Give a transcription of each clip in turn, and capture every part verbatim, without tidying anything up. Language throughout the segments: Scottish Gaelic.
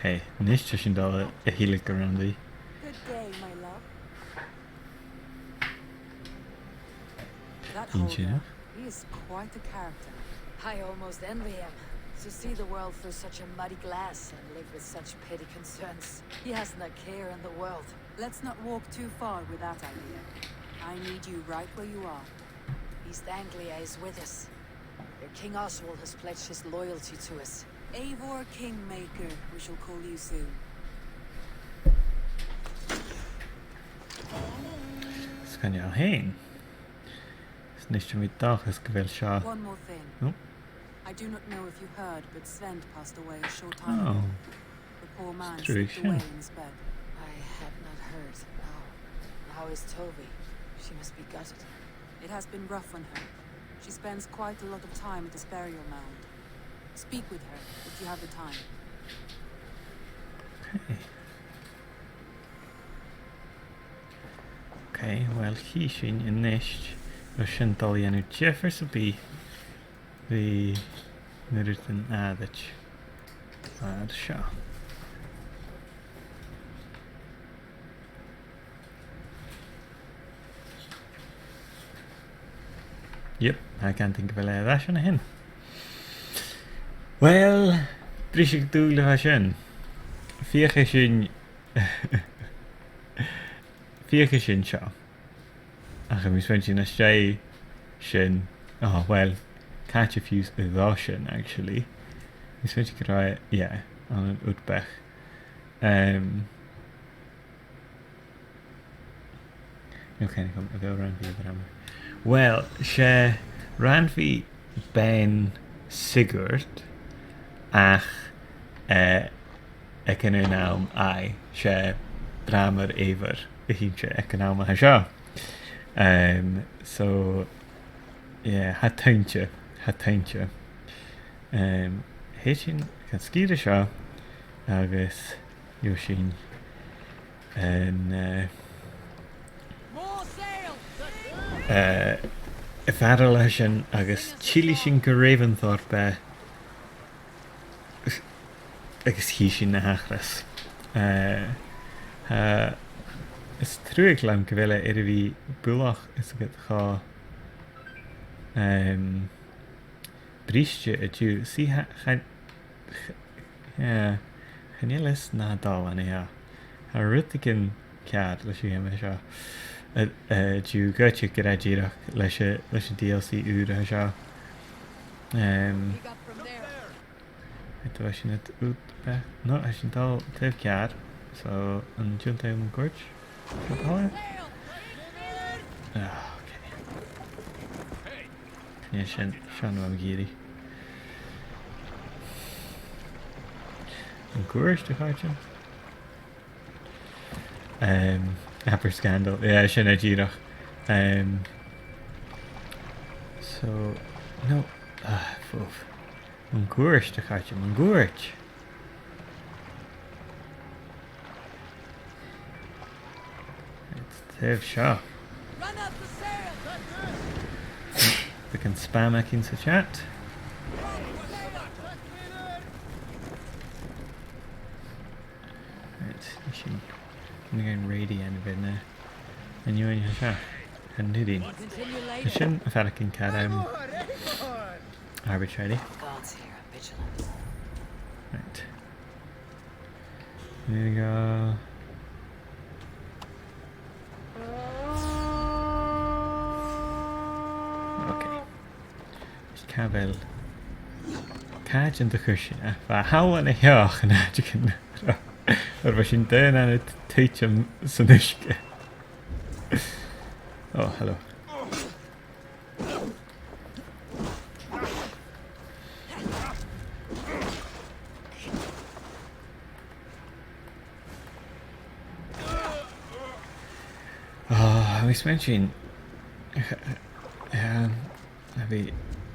Hey, a-nis tha sinn a' dol a thilleadh gu Ranvi. Good day, my love. That Inch, yeah. Holger, he is quite a character. I almost envy him. To see the world through such a muddy glass and live with such petty concerns. He has no care in the world. Let's not walk too far with that idea. I need you right where you are. East Anglia is with us. King Oswald has pledged his loyalty to us. Eivor Kingmaker, we shall call you soon. Sgoinneil fhèin. Is nis tha mi an dòchas gu bheil seo. One more thing. Oh. I do not know if you heard, but Svend passed away a short time ago. Oh. The poor man slipped away in his bed. I had not heard, no. How is Tovi? She must be gutted. It has been rough on her. She spends quite a lot of time at this burial mound. Speak with her, if you have the time. Okay. Okay, well, chì sinn a-nis, bheil sin a' dol a dhèanamh diofar sam bith ri na rudan àraid. Mar seo. Yep, tha e ag ràdh gu bheil e air ais an sin. Well, briseadh-dùil a bha sin. Feuchaidh sinn, feuchaidh sinn seo. Ach tha mi a' smaointinn às dèidh sin, oh, well, càit a bheil fiù 's a dhà sin, actually. Tha mi a' smaointinn gu robh, yeah, ann an Udbech. Um, no, chan eil, a bheil Ranvi a' Bhramair? Well, 's e Ranvi bean Sigurd, ach, eh, aig an aon àm, aye, 's e Bramair Eivor a th' innte aig an àm a tha seo. Um, so, yeah, tha e toinnte, tha e toinnte. Um, thèid sinn dhan sgìre seo agus gheibh sinn an, eh, eh, a' bharaille sin agus tillidh sinn gu Raventhorpe agus chì sinn na thachras. Eh, tha, is truagh leam gu bheil e air a bhith buileach is a' gabhail cho, em, briste an-diugh. Sea, tha, chan, ch-, eh, chan eil fhios na dol an-seo. Tha rudeigin ceàrr leis a' gheama seo. Eh, eh, an-diugh, gu h-àraidh gu h-àraidh dìreach leis a', leis an D L C ùr a tha seo. Em, Pick up from there. Tha sinn a' dol a dh'Udbech. No, tha sinn a' dol taobh ceàrr. So, an tionndadh mun cuairt? Seo a' dol? Ah, okay. Chan e sin, sin a bha mi ag iarraidh. Mun cuairt, a chàirdean. Um, Aberscandal. Yeah, sin e dìreach. Um, so, no. Ah, fuf. Mun cuairt, a chàirdean, mun cuairt. Right, taobh seo. Beagan spam againn sa chat. Right, nì sinn, nì sinn rèidio a bhith na, an fheadhainn seo, an nì sinn. Sin a' faireachdainn car, um, arbitrary. Right. There we go. Okay. Càit a bheil, càit an do chuir sinn e? Bha e thall an seo an àiteigin. Oir bha sinn daonnan a' tuiteam san uisge. Oh, hello. Ah, tha mi a' smaointinn, eh, tha mi,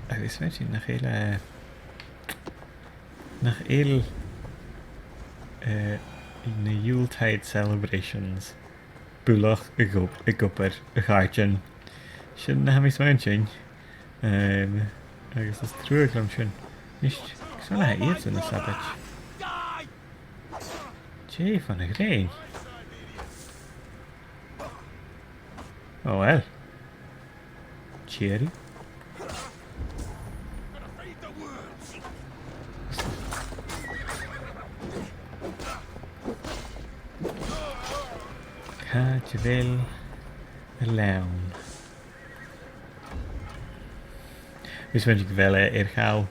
tha mi a' smaointinn nach eil, eh, nach eil, eh, na Yuletide celebrations buileach ag ob-, ag obair, a chàirdean. Sin na tha mi a' smaointinn. Em, agus is truagh leam sin. Nis, cò às a tha iadsan a' sabaid? Dè fon a' ghrèin? O, uill. Tìoraidh. Càit a bheil an leann? Bha mi a' smaointinn gu bheil e air chall.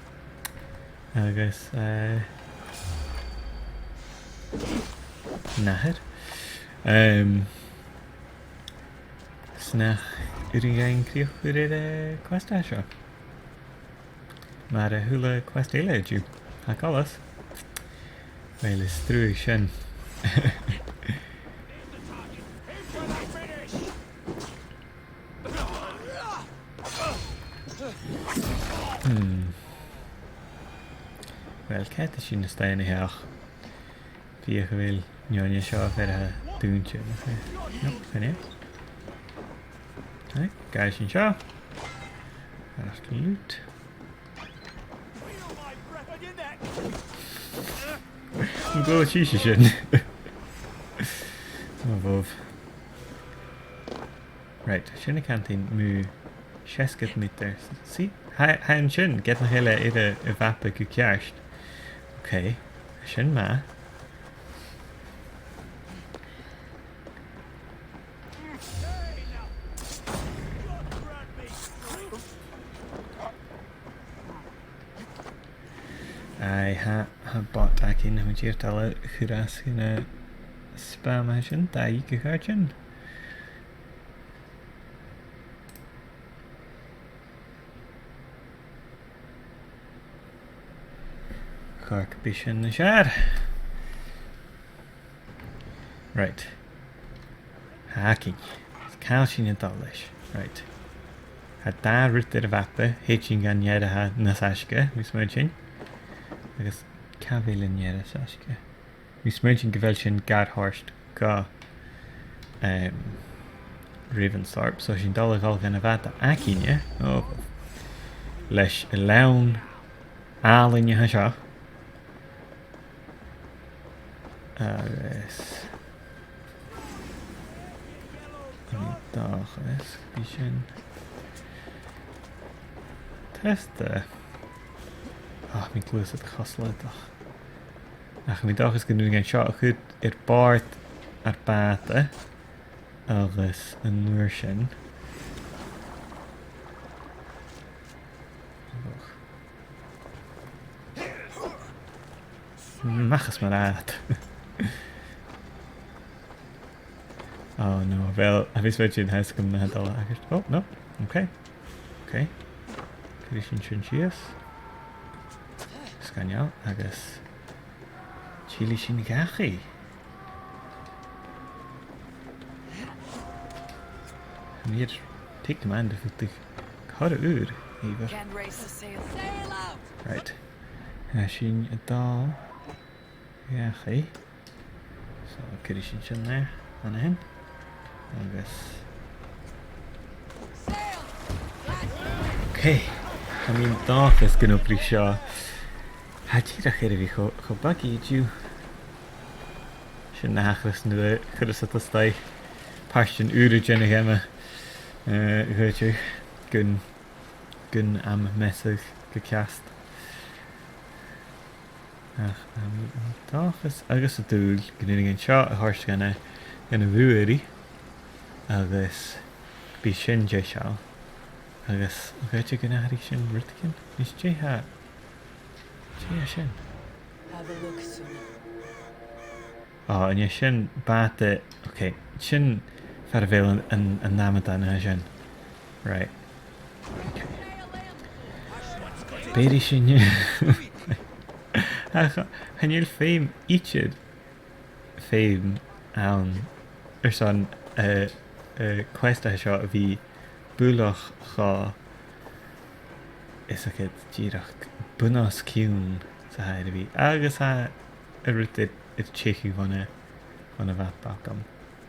Agus, eh, nathair. Ehm, 's nach urrainn dhuinn crìoch a chur air a' quest seo. Mar a h-uile quest eile an-diugh. Tha coltas. Uill, is truagh sin. Hmm. Uill, ceart, tha sinn a-staigh an seo. Feuch a bheil an fheadhainn seo a' faireachdainn dùinte, nach eil? No, chan eil. Right, gabhaidh sinn seo. Air ais gu loot. An cuala sibhse sin? Ò, bhobh. Right, sin a' canteen mu seasgad meatair. See? Tha, tha an sin, ged nach eil e air a', a' mhapa gu ceart. Ok, sin math. Aidh, tha, tha bot againn, tha mi dìreach a' dol a chur às dhan a' spam a tha sin, dà dhiog a chàirdean. Chòrd gu bhith sin nas fheàrr. Right. Tha againn. Càit a bheil sinn a' dol leis? Right. Tha dà rud air a' mhapa, thèid sinn gun deireadh nas fhaisge, tha mi a' smaointinn. Agus càit a bheil an deireadh as fhaisge? Tha mi a' smaointinn gu bheil sinn gar toirt gu, em, Ravensthorpe, so tha sinn a' dol a dhol gun a' bhàta againne, o, leis an leann àlainn a tha seo. Agus tha mi an dòchas gum bi sin testa. Ach, tha mi a' gluasad cho slaodach. Ach tha mi an dòchas gun urrainn dhuinn seo a chur air bòrd ar bàta agus an uair sin. Mach às mo rathad. Oh no, well, tha mi a' smaointinn gu bheil sin a' dol a dh'fhàs. Oh, no. Okay. Okay. Cuiridh sinn sin sìos. Sgoinneil, agus tillidh sinn dhachaigh. Tha mi air, take command a phutadh corra ùr, Eivor. Can't raise the sail. Sail out! Right. Tha sinn a' dol dhachaigh. So, cuiridh sinn sin ann, ann a shin. Agus... Okay. Tha mi an dòchas gun obraich seo. Tha e dìreach air a bhith cho, cho buggy an-diugh. Sin na thachras nuair a chuireas tu a-staigh pàirtean ùra den gheama, eh, dh'fhaodte gun, gun am measadh gu ceart. Ach, um, an dòchas agus an dùil gun urrainn dhuinn seo a thoirt gun a', gun a' bhrùirí agus bidh sin deiseil. Agus dh'fhaodte gun atharraich sin rudeigin. Is dè tha, dè tha sin? Have a look, Suna. Ò, an e sin bàta, okay, sin far a bheil an, an, an amadán a tha sin. Right. Okay. Bheir sinn... Ach, chan eil feum idir, feum ann airson, eh, eh, quest a tha seo a bhith buileach cho, is e, dìreach bun-os-cionn 's a tha e air a bhith. Agus tha an rud air, air teicheadh bhon a', bhon a' mhapa agam.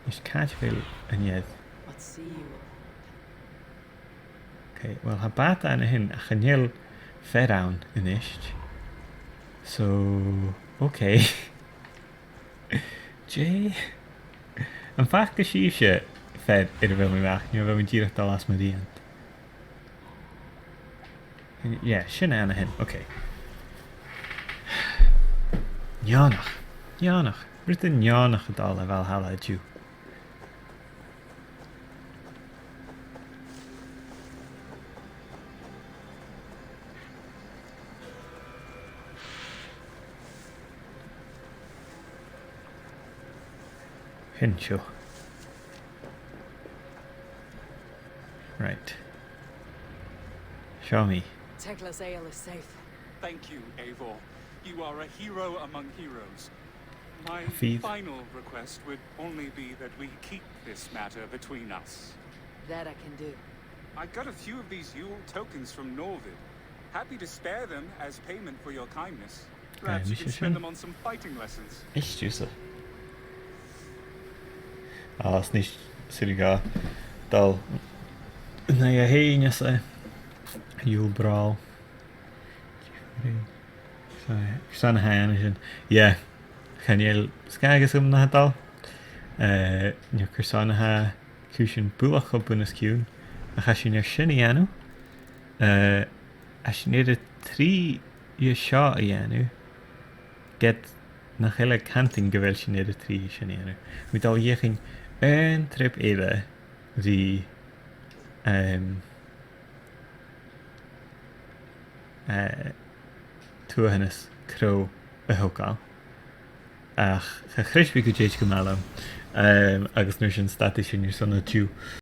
Is càit a bheil an fhear? What see you? Okay, well, tha bàta ann a shin, ach chan eil fear ann a-nis. So, okay. Dè? Am faca sibhse fear air a bheil mi a-mach, no a bheil mi dìreach a' dol às mo dhèidh? Yeah, sin e an sin. Okay. Neònach. Neònach. Rud neònach a' dol a Valhalla an-diugh. Sin seo. Right. Show me. Tekla's ale is safe. Thank you, Eivor. You are a hero among heroes. My Fíor. Final request would only be that we keep this matter between us. That I can do. I got a few of these Yule tokens from Norvid. Happy to spare them as payment for your kindness. Perhaps you can spend them on some fighting lessons. Is tusa. Ah, is nis sin a' dol. Nì e fhèin às a Yule Brawl. Carson a tha e an sin? Yeah. Chan eil sgath agam na tha dol. Eh, no carson a tha cùisean buileach cho bunasach ciùin. Ach tha sinn air sin a dhèanamh. Eh, tha sinn air a trì dhe seo a dhèanamh. Ged nach eil e cantainn gu bheil sinn air a trì dhe sin a dhèanamh. Tha mi a' dol a dh'fheuchainn aon trip eile ri, em, eh, tuathanas crodh a thogail. Ach cha chreid mi gun tèid gu math leam. Em, agus an uair sin stadaidh sinn airson an-diugh.